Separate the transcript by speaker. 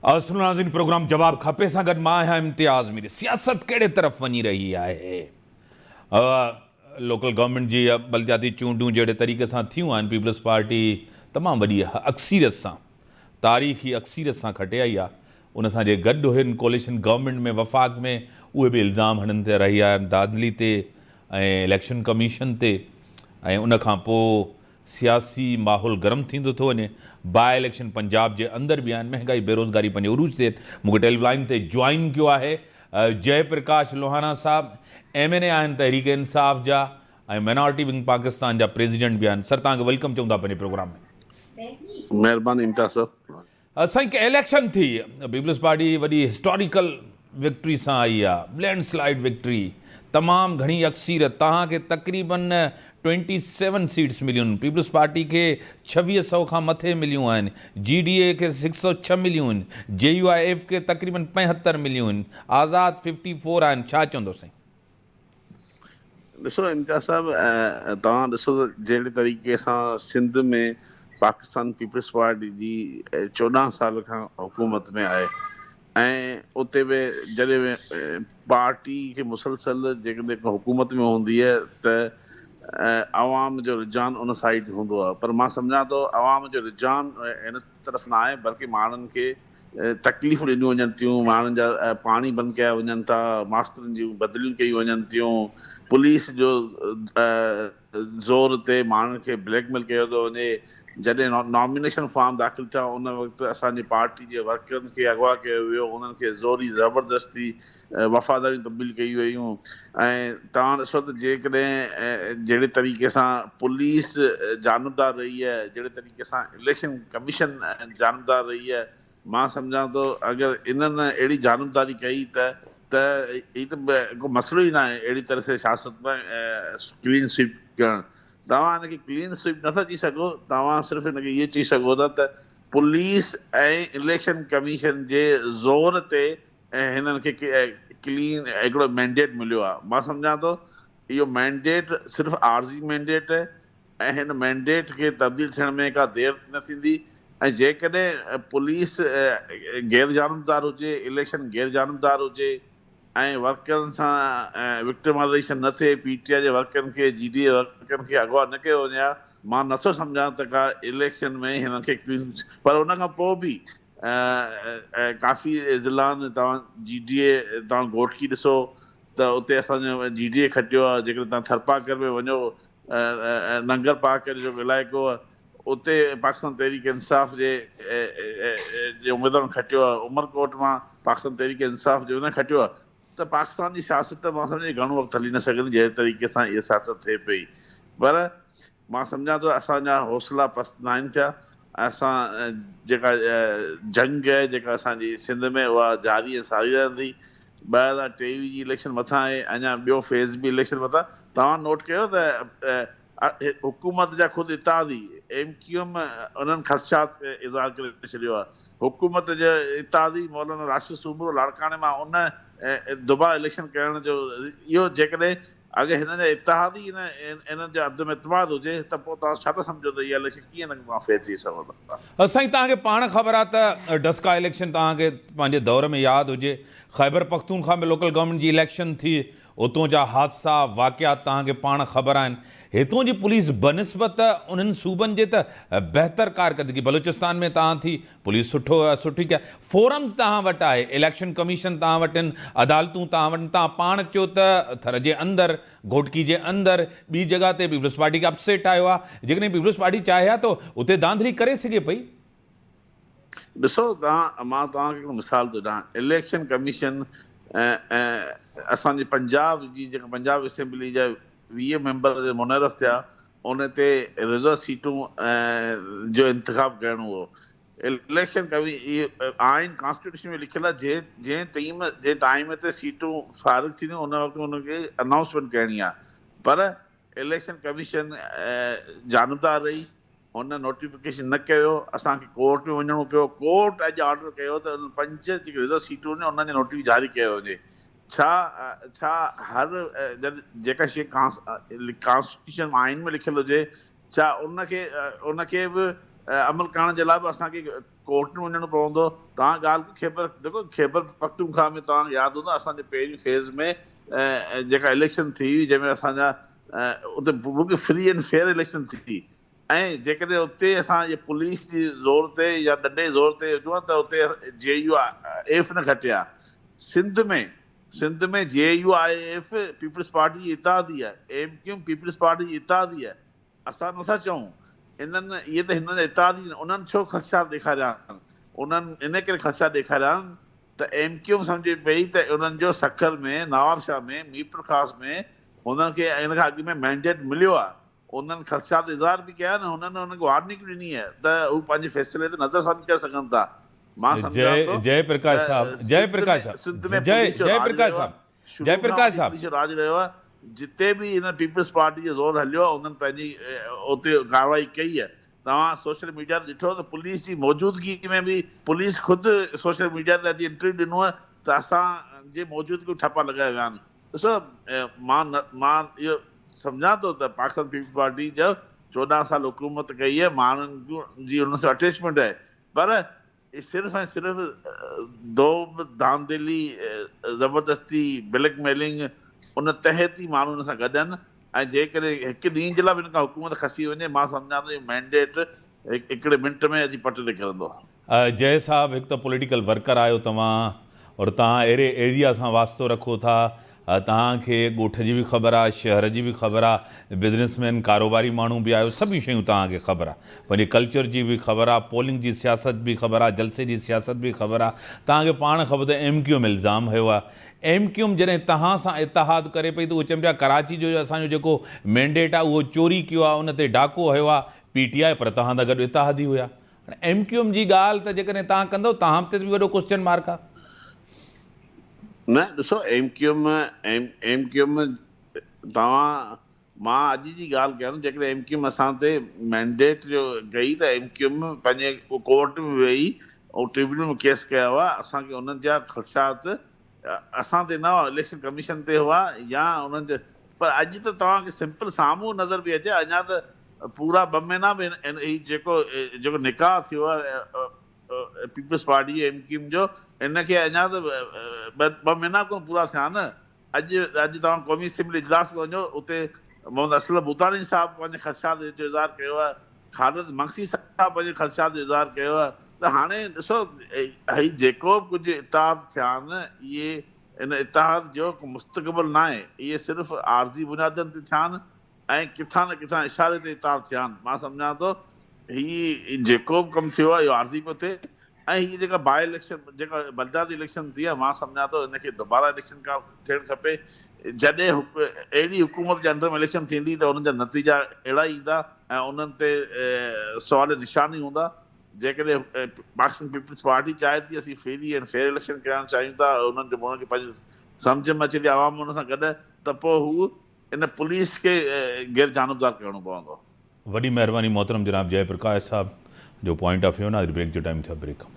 Speaker 1: اصل ناظرين پروگرام جواب کپي سان گڏ مان آهيان امتياز مير. سياست ڪهڙي طرف وڃي رهي آهي؟ لوڪل گورنمينٽ جي بلدياتي چونڊون جهڙي طريقي سان ٿيون آهن پيپلز پارٽي تمام وڏي اڪثريت سان تاريخي اڪثريت سان کٽي آئي آهي ان سان جي گڏ هن ڪوليشن گورنمينٽ ۾ وفاق ۾ اهي به الزام هڻن تي رهي آهن ڌانڌلي تي ۽ اليڪشن ڪميشن تي ۽ ان کان پوء سياسي ماحول گرم ٿيندو ٿو وڃي باء اليڪشن پنجاب جي اندر به آهن مهنگائي بيروزگاري پنهنجي عروج تي آهن مون کي ٽيلي لائن تي جوائن ڪيو آهي جئي پرڪاش لوهانا صاحب ايم اين اي آهن تحريڪ انصاف جا ۽ مينارٽي ونگ پاڪستان جا پريزيڊنٽ به آهن سر توهان کي welcome چئون ٿا پنهنجي پروگرام ۾.
Speaker 2: مهرباني امتياز صاحب.
Speaker 1: سائين اليڪشن ٿي پيپلز پارٽي وڏي هسٽاريڪل وڪٽري سان آئي آ لينڊ سلائيڊ وڪٽري تمام گهڻي اڪثيرت توهان کي تقريبن ٽوئنٽي سيون سيٽس مليون پيپلز پارٽي کي ڇويهه سئو کان مٿي مليون آهن جي ڊي اي کي هڪ سئو ڇهه مليون آهن جي يو I F کي تقريبن پنجهتر مليون آهن آزاد ففٽي فور آهن ڇا چوندو سائين.
Speaker 2: ڏسو امتياز صاحب توهان ڏسو ته جهڙي طريقي سان سنڌ ۾ پاڪستان پيپلز پارٽي جي 14 سال کان حڪومت ۾ آهي ۽ اتي به جڏهن پارٽي کي مسلسل جيڪڏهن حڪومت ۾ هوندي آهي ته عوام جو رجحان ان سائيڊ هوندو آهي پر مان سمجهان ٿو عوام جو رجحان ان طرف نه آهي بلڪه ماڻهن کي تڪليفون ڏنيون وڃن ٿيون، ماڻهن جا پاڻي بند ڪيا وڃن ٿا، ماسترن جون بدليون ڪيون وڃن ٿيون، پوليس جو زور تي ماڻهن کي بليڪ ميل ڪيو ٿو وڃي، جڏهن نامينيشن فارم داخل ٿيا ان وقت اسان جي پارٽي جي ورڪرن کي اغوا ڪيو ويو، انهن کي زوري زبردستي وفاداريون تبديل ڪيون ويون ۽ توهان ڏسو ته جيڪڏهن جهڙي طريقي سان پوليس جانبدار رهي آهي، جهڙي طريقي سان اليڪشن ڪميشن جانبدار رهي آهي، مان سمجهان ٿو اگر انهن اهڙي جانبداري ڪئي ته ته هي ته ڪو مسئلو ئي ناهي اهڙي طرح سان سياست ۾ ڪلين سوئيپ ڪرڻ. توهان ان کي ڪلين سوئيپ نٿا چئي سگهو، توهان صرف ان کي اهو چئي سگهو ٿا ته پوليس ۽ اليڪشن ڪميشن جي زور تي هنن کي ڪلين هڪڙو مينڊيٽ مليو آهي. مان سمجهان ٿو اهو مينڊيٽ صرف عارضي مينڊيٽ ۽ هن مينڊيٽ کي تبديل ٿيڻ ۾ ڪا دير نه ٿيندي ۽ جيڪڏهن پوليس غير جانبدار هجي، اليڪشن غير جانبدار هجي ۽ ورڪرن سان وڪٽمائيزيشن نه ٿئي، پي ٽي آء جي ورڪرن کي، جي ڊي اي ورڪرن کي اغوا نه ڪيو وڃي ها، مان نٿو سمجهان ته ڪا اليڪشن ۾ هنن کي ڪلين پر ان کان پوء به ڪافي ضلعا آهن توهان جي ڊي اي توهان گهوٽڪي ڏسو ته اتي اسان جو جي ڊي اي کٽيو آهي جيڪڏهن توهان ٿرپاڪر ۾ وڃو ننگر پارڪر جو جيڪو علائقو آهي اتي پاڪستان تحريڪ انصاف جي جي اميدوارن کٽيو آهي عمرڪوٽ مان پاڪستان تحريڪ انصاف جي اميدوارن کٽيو آهي ته پاڪستان جي سياست مان سمجهان گهڻو وقت هلي نه سگهندي جنهن طريقي سان اها سياست ٿئي پئي پر مان سمجهان ٿو اسان جا حوصلا پست ناهن ٿيا ۽ اسان جيڪا جنگ آهي جيڪا اسان جي سنڌ ۾ اها جاري ۽ ساري رهندي. 2023 جي اليڪشن مٿان آهي اڃا ٻيو فيز به اليڪشن مٿان توهان نوٽ ڪيو ته حڪومت جا خود اتحادي ايم ڪيو ايم انهن خدشات اظهار ڪري ڇڏيو آهي حڪومت جي اتحادي مولانا راشد سومرو لاڙڪاڻي مان ان دوباره اليڪشن ڪرڻ جو اهو جيڪڏهن اگر هنن جا اتحادي انهن جو عدم اعتماد هجي ته پوء توهان ڇا ٿا سمجهو ته اها اليڪشن ڪيئن نه توهان فيئر چئي سگهو ٿا.
Speaker 1: سائين توهان کي پاڻ خبر آهي ته ڊسڪا اليڪشن توهان کي پنهنجي دور ۾ ياد هجي خيبر پختونخوا ۾ لوڪل گورنمينٽ جي اليڪشن ٿي اتون جا حادثا واقعات توهان کي پاڻ خبر آهن هتون جي پوليس بنسبت انهن صوبن جي ته بهتر ڪارڪردگي بلوچستان ۾ توهان ٿي پوليس سٺو سٺي ڪيا فورمز توهان وٽ آهي اليڪشن ڪميشن توهان وٽ آهن عدالتون توهان وٽ آهن توهان پاڻ چيو ته ٿر جي اندر گهوٽڪي جي اندر ٻي جڳهه تي پيپلز پارٽي کي اپسيٽ آيو آهي جيڪڏهن پيپلز پارٽي چاهي ها ته اتي ڌانڌلي ڪري سگهي پئي.
Speaker 2: ڏسو توهان مان توهان کي هڪڙو مثال ٿو ڏيان اليڪشن ڪميشن اسان جي پنجاب جي جيڪا پنجاب اسيمبلي جا 20 ميمبر منحرف ٿيا ان تي رزرو سيٽون جو انتخاب ڪرڻو هو. اليڪشن ڪمي آئين ڪانسٽيٽيوشن ۾ لکيل آهي جنهن جنهن ٽيم جنهن ٽائيم تي سيٽون فارغ ٿينديون ان وقت ان کي انائونسمينٽ ڪرڻي آهي پر اليڪشن ڪميشن جانبدار رهي هن نوٽيفڪيشن نه ڪيو اسان کي ڪورٽ ۾ وڃڻو پيو ڪورٽ اڄ آرڊر ڪيو ته انهن پنج جيڪي رزرو سيٽون آهن انهن جي نوٽيفڪيشن جاري ڪيو وڃي ڇا ڇا هر جڏهن جيڪا شيء ڪانسٽيٽيوشن آئين ۾ لکيل هجي ڇا ان کي ان کي به عمل ڪرڻ جي لاء به اسان کي ڪورٽ ۾ وڃڻو پوندو. توهان ڳالهه خيبر جيڪو خيبر پختونخواهه ۾ توهان کي ياد هوندو اسان جي پهرين فيز ۾ جيڪا اليڪشن ٿي هئي جنهن ۾ اسان جا اتي بلڪل فري اينڊ فيئر اليڪشن ٿي ۽ جيڪڏهن اتي اسان جي پوليس جي زور تي يا ڏنڊي جي زور تي هجون ها ته اتي جي يو ايف نه کٽي ها. Sindh ۾ Sindh ۾ J U I F Peoples Party جي اتحادي آهي، M Q M peoples party جي اتحادي آهي. اسان نٿا چئون انهن اهي ته هنن جا اتحادي آهن انهن ڇو خدشات ڏيکاريا آهن؟ انهن ان ڪري خدشا ڏيکاريا آهن ته ايم ڪيو ايم سمجهي پئي ته انهن جو سکر ۾، نوابشاهه ۾، ميرپورخاص ۾ هنن کي ان کان اڳ ۾ مينڊيٽ مليو آهي. انهن خدشات اظهار به ڪيا آهن ۽ هنن انهن کي وارننگ به ڏني آهي ته هو پنهنجي فيصلي تي نظرثاني ڪري سگهن ٿا. مان سمجهان ٿو
Speaker 1: جئي پرڪاش
Speaker 2: ته
Speaker 1: صاحب جئي
Speaker 2: سنڌ
Speaker 1: پرڪاش
Speaker 2: ۾
Speaker 1: صاحب
Speaker 2: سنڌ ۾
Speaker 1: جئي
Speaker 2: پوليس جو
Speaker 1: جئي
Speaker 2: راڄ
Speaker 1: پرڪاش
Speaker 2: رهيو
Speaker 1: صاحب
Speaker 2: آهي،
Speaker 1: جئي
Speaker 2: شروع کان
Speaker 1: پرڪاش
Speaker 2: وٺي
Speaker 1: صاحب.
Speaker 2: پوليس جو راڄ رهيو آهي، جتي به هن پيپلز پارٽي جو زور هليو آهي انهن پنهنجي اتي ڪارروائي ڪئي آهي. توهان سوشل ميڊيا تي ڏٺو ته پوليس جي موجودگي ۾ به پوليس خود سوشل ميڊيا تي اچي انٽرويو ڏنو آهي ته اسان جي موجودگي ۾ ٺپا لڳايا ويا آهن. ڏسو مان مان اهو سمجهان ٿو ته پاڪستان پيپلز پارٽي جو 14 سال حڪومت ڪئي آهي، ماڻهن جي انهن سان اٽيچمينٽ آهي پر صرف ۽ صرف دوب، ڌانڌلي، زبردستي، بليڪ ميلنگ ان تحت ئي ماڻهو ان سان گڏ آهن ۽ جيڪڏهن هڪ ڏينهن جي لاء به ان کان حڪومت کسي وڃي مان سمجهان ٿو اهو مينڊيٽ هڪڙي منٽ ۾ اچي پٽ تي ڪرندو.
Speaker 1: جئه صاحب هڪ ته پوليٽيڪل ورڪر آهيو توهان اور توهان اهڙي ايريا سان واسطو رکو ٿا توهان کي ڳوٺ جي به خبر آ شهر جي به خبر آ بزنس مين ڪاروباري ماڻهو به آهيو سڀ شيون توهان کي خبر آ پنهنجي ڪلچر جي به خبر آ پولنگ جي سياست به خبر آ جلسي جي سياست به خبر آ توهان کي پاڻ خبر ته ايم ڪيو ايم الزام هنيو آ ايم ڪيو ايم جڏهن توهان سان اتحاد ڪري پئي ته اهي چون پيا ڪراچي جو اسان جو جيڪو مينڊيٽ آ اهو چوري ڪيو آ ان تي ڊاڪو هنيو آ پي ٽي آء پر توهان ته گڏ اتحادي هيا هاڻي ايم ڪيو ايم جي ڳالهه ته جيڪڏهن توهان ڪندؤ توهان تي به وڏو ڪوسچن مارڪ آ.
Speaker 2: نه ڏسو M Q M M Q M توهان مان اڄ جي ڳالهه ڪيان ٿو جيڪڏهن ايم ڪيو ايم اسان تي مينڊيٽ جو ڪئي ته ايم ڪيو ايم پنهنجي ڪورٽ ۾ ويئي ۽ ٽربيونل ۾ ڪيس ڪيا هئا اسان کي انهن جا خدشات اسان تي نه هئا اليڪشن ڪميشن تي هئا يا انهن جي پر اڄ ته توهان کي سمپل سامهون نظر پئي اچي اڃا ته پورا ٻه مهينا به هي جيڪو جيڪو نڪاح ٿيو آهي peoples party M Q M جو ان کي اڃا ته ٻه مهينا ڪونه پورا ٿيا آهن اڄ اڄ توهان قومي اسيمبلي اجلاس ۾ وڃو اتي محمد اسلم ڀوتاڻي صاحب پنهنجي خدشات جو اظهار ڪيو آهي خالد مگسي صاحب پنهنجي خدشات جو اظهار ڪيو آهي ته هاڻي ڏسو هي جيڪو به ڪجهه اتحاد ٿيا آهن اهي ان اتحاد جو ڪو مستقبل ناهي اهي صرف عارضي بنيادن تي ٿيا آهن ۽ ڪٿان نه ڪٿان اشاري تي اتحاد ٿيا آهن. مان سمجهان ٿو هي جيڪو به ڪم ٿيو آهي اهو عارضي پيو ٿئي ۽ هي جيڪا باء اليڪشن جيڪا بلدياتي اليڪشن ٿي آهي مان سمجهان ٿو ان کي دوباره اليڪشن کان ٿيڻ کپي. جڏهن اهڙي حڪومت جي انڊر ۾ اليڪشن ٿيندي ته انهن جا نتيجا اهڙا ئي ايندا ۽ انهن تي سوال نشان ئي هوندا. جيڪڏهن پاڪستان پيپلز پارٽي چاهي ٿي اسين فري اينڊ فيئر اليڪشن ڪرائڻ چاهيون ٿا انهن کي انهن کي پنهنجي سمجهه ۾ اچي ٿي عوام ان سان گڏ ته پوء هو ان پوليس کي غير جانبدار ڪرڻو پوندو.
Speaker 1: وڏي مهرباني محترم جناب جئه پرڪاش صاحب جو پوائنٽ آف ويو ناظرين بريڪ جو ٽائيم ٿيو آهي بريڪ کان پوء.